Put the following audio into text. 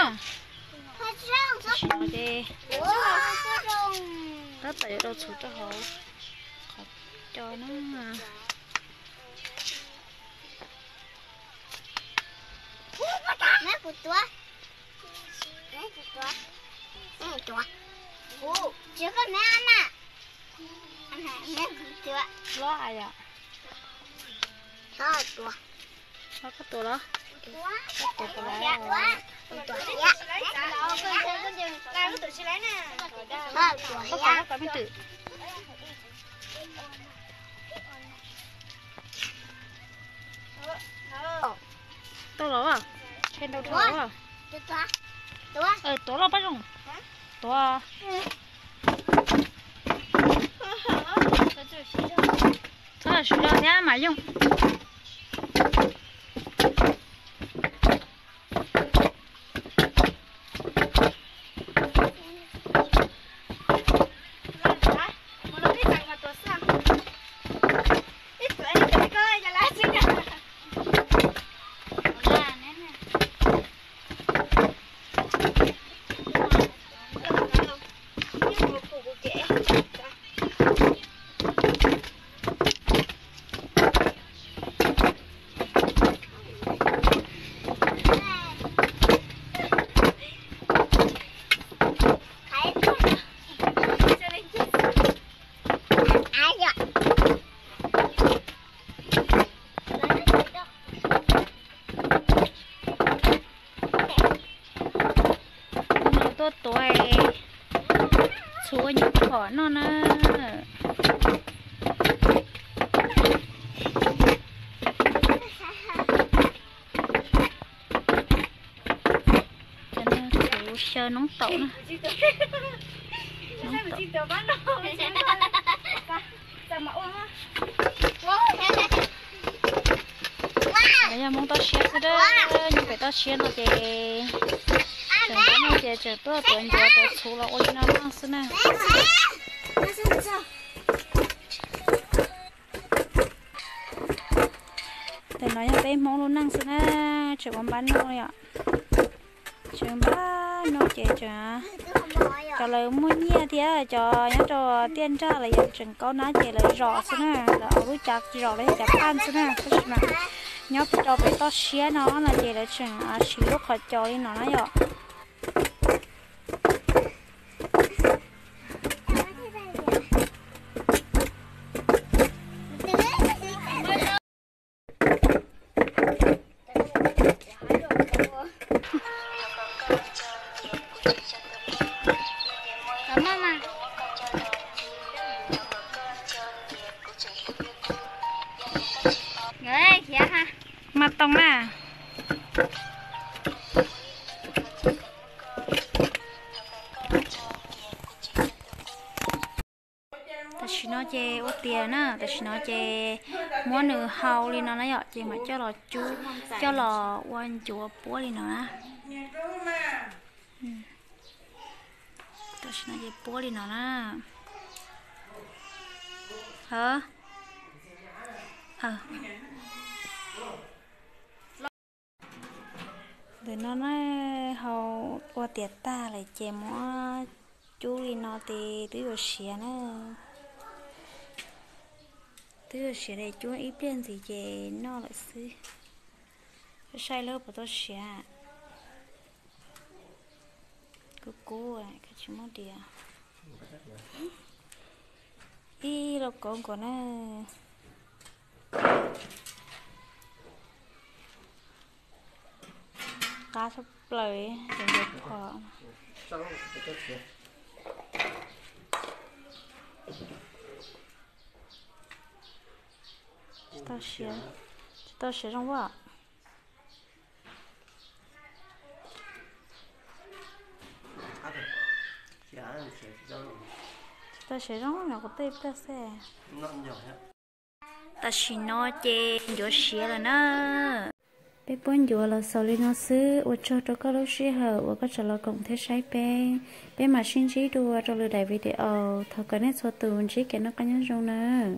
Tam sim no ces tab tom yuav rau txhuv rau hauv qhov cos na. Hlob koj tuav los? Koj tuav puas lawv? Koj tuav koj me twm. Tau los, tshe ntau dhau los. Tuav los pab zoo. Tuav. Txhob siv zog thiab mam yoog. Tuaj tuav txhuv ua nyuam phom noj na. Cov no txhuv xyaw noob taum na. Yog Hmoob toj siab xwb, nyob pem toj siab no ces tseem no ces tseem tuaj tuav ncuav tuav txhuv los ua li no noj xwb na. Ntawm no yog peb Hmoob lub neej xwb na, tseem ua npab noj li os. Tseem npab noj ces tseem, cov lawv muaj nyiaj thiab cov nyob rau tiaj nrag los yog tseem kaub nab ces lawv zom xwb na, lawv ua lub cav zom los yog cav paj xwb na, tab sis mas nyob rau pem toj siab no no ces lawv tseem siv lub qhov cos li no na yom. Mas toog na. Tam sim no ces ua tiav na, tam sim no ces muab nws hau li no na yom, ces mam coj los cub, coj los ua ncuav puab li no na. Tam sim no ces puab li no na. Ntawm no na, hau ua tiav tag lawm ces muab cub li no ces twb yuav siav na. Twb yuav siav lawm, cub ib pliag ntxiv ces noj lawm xwb. Saib lawv puas tau siav. Kub kub, tsis muaj diav. Ib lauj kaub nkaus na. Qab tshaj plaws, ncuav phom. Tsis tau siav, tsis tau siav zoo ua. Tsis tau siav zoo, nyuam qhuav tej pliag xwb. Tam sim no ces ncuav siav lawm na. Peb puab ncuav los xaus li no xwb, ua tsaug rau koj lub sij hawm uas koj tseem los koom thiab saib peb. Peb mam sib ntsib dua rau lwm daim video. Thov kom nej txhua tus ntsib kev noj qab nyob zoo nawb.